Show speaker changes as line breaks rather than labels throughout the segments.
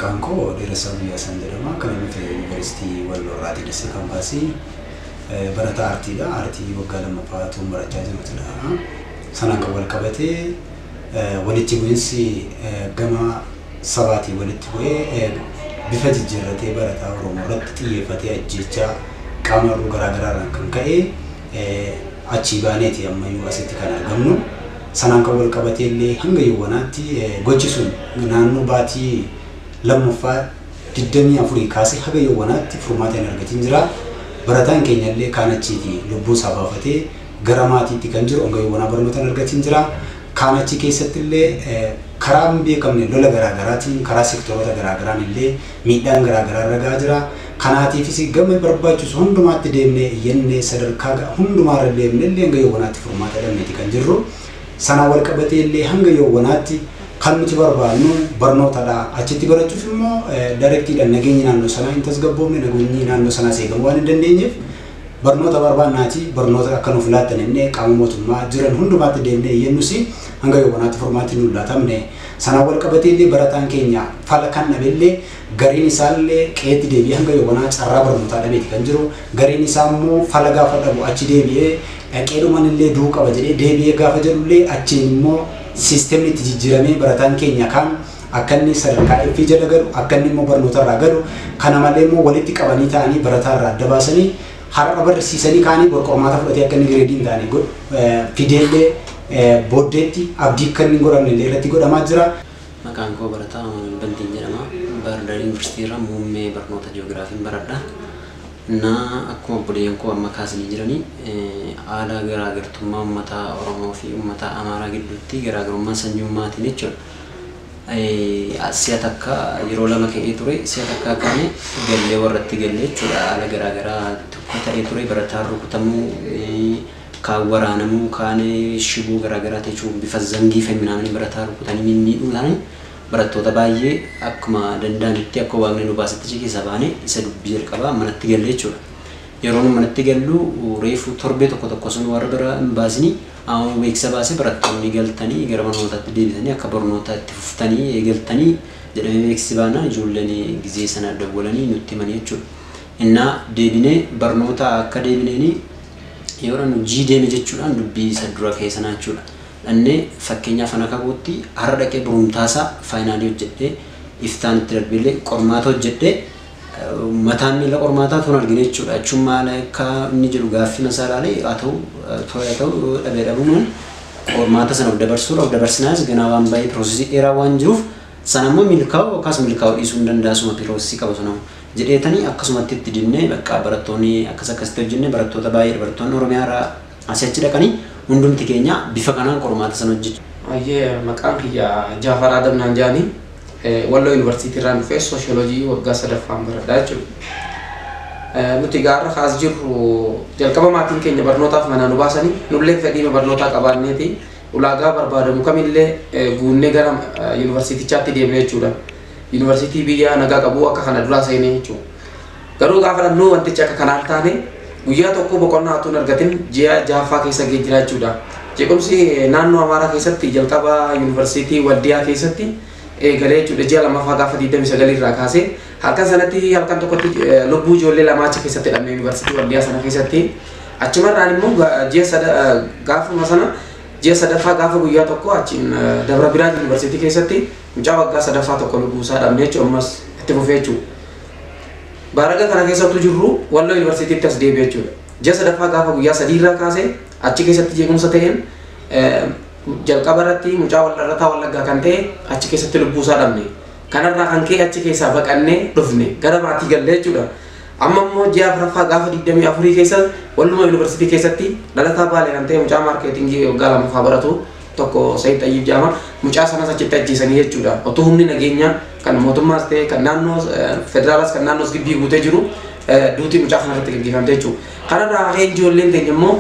Maqaan koo Dheeressaa Guyyaasaan jedhama. Kan inni ta'e Yuunivarsiitii Walloo Irraatii Dasee Kaampaasii barataa aartiidha. Aartii waggaa lammaffaa tuun barachaa jirutudha. Sanaan kan wal qabatee walitti bu'insi gama sabaatiin walitti bu'ee bifa jijjiirratee barataa Oromoo irratti xiyyeeffatee ajjeechaa qaama hir'uu garaagaraarraan kan ka'e achii baaneeti ammayyuu asitti kan argamnu. Sanaan kan wal qabatee illee hanga yawwanaatti gochi sun naannoo baatii lammaffaa 24 kaasee haga yawwanaatti furmaata hin argatin jira. Barataan keenya illee kaan achiiti lubbuu isaa baafatee gara maatiitti kan jiru hanga yawwanaa barnoota hin argatin jira. Kaan achi keessatti illee karaa hin beekamne lola garaagaraatiin karaa sektoroota garaagaraan illee miidhaan garaagaraa irra gahaa jira. Kanaatiifis gama barbaachisu hundumaatti deemnee iyyannee sadarkaa hundumaarra deemnee illee hanga yawwanaatti furmaata dhabneeti kan jirru. Sanaan wal qabatee illee hanga yawwanaatti kan nuti barbaannu barnootadha. Achitti barachuuf immoo daayirektiidhaan nageenyi naannoo sanaa hin tasgabboofne, nageenyi naannoo sanaas eegamuu waan hin dandeenyeef barnoota barbaannaati barnoota akka nuuf laattan innee qaama mootummaa jiran hundumaatti deemnee iyyannus hanga yawwanaatti furmaatti nu laatamne. Sanaan wal qabatee illee barataan keenya fala kan dhabe illee gariin isaallee qe'eetti deebi'ee hanga yawwanaa carraa barnootaa dhabeeti kan jiru. Gariin isaa immoo fala gaafa dhabu achi deebi'ee dhaqeedhumaan illee du'uu qaba jedhee deebi'ee gaafa jedhullee achiin immoo siistemni itti jijjiiramee barataan keenya kaan akka inni sadarkaa F jala galu, akka inni immoo barnoota irraa galu, kana malee immoo walitti qabanii ta'anii barataa irraa adda baasanii har'a barsiisanii kaanii qormaata fudhatee akka inni gireedii hin taane fideellee booddeetti abdii akka inni hin godhamne illee irratti godhamaa jira.
Maqaan koo barataa Amaanuel Bantiin jedhama. Baahir Yuunivarsiitii irraa muummee barnoota ji'oogiraafiin baradha. Na akkuma obboleeyyan koo amma kaasanii jiranii haala garaagartummaa uummata Oromoo fi uummata Amaaraa gidduutti garaagarummaa sanyummaatiin jechuudha. Si'a takka yeroo lama ka'ee ture, si'a takka kaane gallee warratti gallee jechuudha. Haala garaagaraa tokko ta'ee ture, barataan rukutamuu, kaan waraanamuu, kaan shiboo garaagaraa ta'e jechuun bifa zangii feminaan barataa rukutanii mimmiidhuudhaan barattoota baay'ee akkuma danda'anitti akka waaqni nu baasetti achi keessaa baane isa dubbii jalqabaa manatti galle jechuudha. Yeroo nu manatti gallu reefu torbee tokko tokko sun warra bira hin baasini amma beeksisa baasee barattoonni galtanii gara barnootaatti deebisanii akka barnoota itti fuftanii eegaltanii jedhamee beeksisi baanaan ijoolleen gizee sana dawwalanii nutti himanii jechuudha. Innaa deebinee barnoota akka deebineeni yeroo nu jii deeme jechuudhaan dubbii isa dura keessa jechuudha. Dhannee fakkeenyaaf ana kakootti har'a dhaqee barumtaasaa faayinaalii hojjedhee iftaan itti darbeellee qormaata hojjedhee mataan miila qormaataa tun argine jechuudha. Achuun maal akka inni jedhu gaaffii masaa ilaalee haa ta'u haa ta'u dhabee dhabumaan qormaata sana of dabarsuudha. Of dabarsinaas ganaa waan baay'ee piroosesii dheeraa waan jiruuf sana immoo milkaa'u akkas milkaa'u dhiisuu hin danda'asuma piroosesii qabu sana jedheetanii akkasumatti itti dinnee bakka barattoonni akkas akkasitti hojjennee barattoota baay'ee barattoonni Oromiyaa irraa asii achi dhaqanii hundumti keenya bifa kanaan qormaata sana hojjechu.
Ayyee maqaan kiyya Jaafar Adam naan jedhani Walloo Yuunivarsiitii irraan dhufee sooshoolojii waggaa sadaffaan baradhaa jechuudha. Nuti gaarra kaas jirru jalqaba maatiin keenya barnootaaf manaa nu baasanii nullee fedhii barnootaa qabaanneeti ulaagaa barbaadamu kamillee guunnee gara yuunivarsiitichaatti deemne jechuudha. Yuunivarsiitii biyya nagaa qabu akka kana duraa seenee jechuudha. Garuu gaafa dhannoo wantichi akka kanaan taane guyyaa tokko boqonnaa otoo hin argatin ji'a jaaffaa keessa geejjira jechuudha. Jeequmsi naannoo Amaaraa keessatti jalqaba yuunivarsiitii Waldiyaa keessatti eegalee jechuudha. Ji'a lammaffaa gaafa 29 irraa kaasee halkan sanatti halkan tokkotti lubbuu ijoollee lamaa achi keessatti dhabne yuunivarsiitii Waldiyaa sana keessatti. Achumarraan immoo ji'a gaafuma sana ji'a sadaffaa gaafa guyyaa tokko achiin Dabra Biraan yuunivarsiitii keessatti mucaa waggaa sadaffaa tokko lubbuu isaa dhabne jechuudha. Ammas itti fufee jechuudha. Baaraga kana keessattuu jirru Walloo yuunivarsiitiitti as deebi'e jechuudha. Ji'a sadaffaa gaafa guyyaa sadii irraa kaasee achi keessatti jeequmsa ta'een jalqaba irratti mucaa wallarrataa Wallaggaa kan ta'e achi keessatti lubbuu isaa dhabne. Kanarraa kan ka'e achi keessaa baqannee dhufne gara maatii gallee jechuudha. Amma immoo ji'a afuraffaa gaafa 24 keessa Walluma yuunivarsiitii keessatti dhalataa Baalee kan ta'e mucaa maarkeetingii waggaa lammaffaa baratu tokko Sa'iid Xayyiib jedhama. Mucaa sanas achitti ajjeesanii jechuudha. Otoo humni nageenyaa kan mootummaas ta'e kan naannoo federaalaas kan naannoos gibbii guutee jiru duutii mucaa kanarratti gaggeeffamte jechuudha. Kanarraa hafee ijoolleen teenya immoo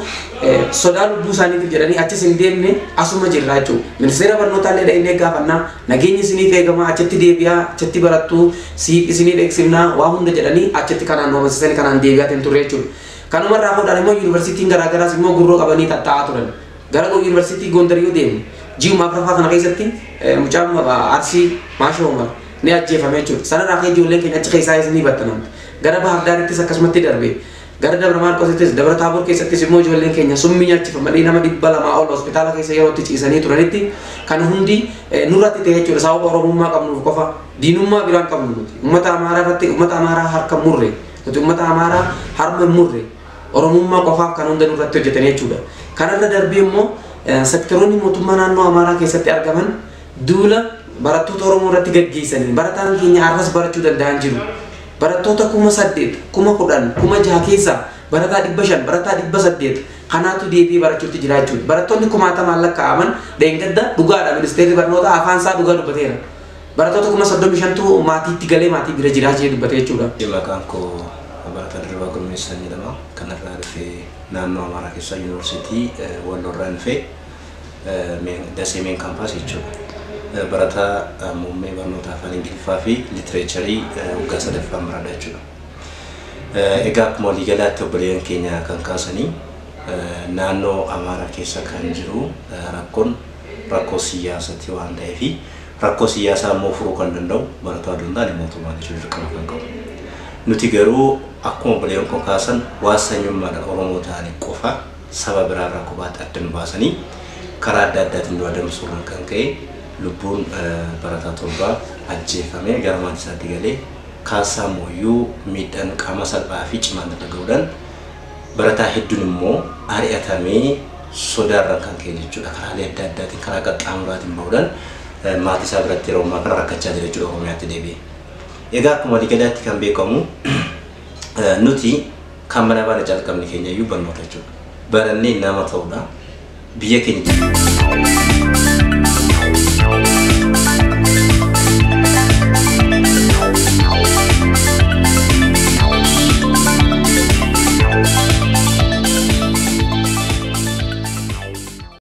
sodaa lubbuu isaaniitiif jedhanii achis hin deemne asuma jirra jechuudha. Ministeera barnootaa illee dhaqnee gaafannaa nageenyi isiniif eegamaa achitti deebi'aa achitti barattuu siif isinii dheeksifnaa waa hunda jedhanii achitti kanaan nu amansiisanii kanaan deebi'aa hin turre jechuudha. Kanumarraa fuudhaan immoo yuunivarsiitiin garaagaraas immoo gurroo qabanii tattaa'aa turan. Gara yuunivarsiitii Gondar yoo deemne ji'uma afuraffaa kana keessatti mucaan Arsii Maashoo Umar Ni ajjeefame jechuudha. Sanarraa ka'ee ijoolleen keenya achi keessaa ni battanamte. Gara Bahar Daarittis akkasumatti darbe. Gara Dabra Maarqosittis, Dabra Taaboor keessattis immoo ijoolleen keenya summii nyaachifamanii nama 200 ol hospitaala keessa yeroo itti ciisanii turanitti kan hundi nurratti ta'e jechuudha. Sababa Oromummaa qabnuuf qofa diinummaa biraan qabnu nuti. Uummata Amaaraa irratti uummata Amaaraa harka murre. Nuti uummata Amaaraa harma murre. Oromummaa qofaaf kan hunda nurratti hojjetan jechuudha. Kanarra darbee immoo sektaroonni mootummaa naannoo Amaaraa keessatti argaman duula barattoota Oromoo irratti gaggeessanii barataan keenya har'as barachuu danda'an jiru. Barattoota 8,000, 10,000, 6,000 keessaa barataa 500, barataa 800 kanaatu deebi'ee barachuutti jira jechuudha. Barattoonni kumaatamaan lakkaa'aman dheengadda dhugaadha ministeerri barnootaa afaan isaa dhugaa dubbateera. Barattoota 35,000tu maatiitti galee maatii bira jiraa jee dubbate jechuudha.
Maqaan koo Barataa Dirribii Gurmeessaa jedhama. Kanarraa dhufee naannoo Amaaraa keessaa yuunivarsiitii Walloorraa dhufee Dasee Main Campus jechuudha. Barataa muummee barnoota afaan Ingiliffaa fi litireecharii waggaa sadaffaan baradha jechuudha. Egaa akkuma waliigalaatti obboleeyyan keenya kan kaasanii naannoo Amaaraa keessa kan jiru rakkoon rakkoo siyaasaati waan ta'eef rakkoo siyaasaa immoo furuu kan danda'u barataa osoo hin taane mootummaa jechuudha dirqama kan qabu. Nuti garuu akkuma obboleeyyan koo kaasan waan sanyummaadhaan Oromoo ta'anii qofa saba biraarraa kophaatti adda nu baasanii karaa adda addaatiin nu adamsuudhaan kan ka'e lubbuun barataa 7 ajjeefamee gara maatii isaatti galee kaasaa mooyyuu miidhaan qaama salphaa fi cimaan irra ga'uudhaan barataa hedduun immoo ari'atamee sodaarraan kan ka'e jechuudha. Karaalee adda addaatiin karaa qaxxaamuraatiin bahuudhaan maatii isaa biratti yeroo ammaa kana rakkachaa jira jechuudha Oromiyaatti deebi'ee. Egaa akkuma waliigalaatti kan beekamu nuti kan mana baana calqabni keenya iyyuu barnoota jechuudha. Barannee nama ta'uudha. Biyya keenya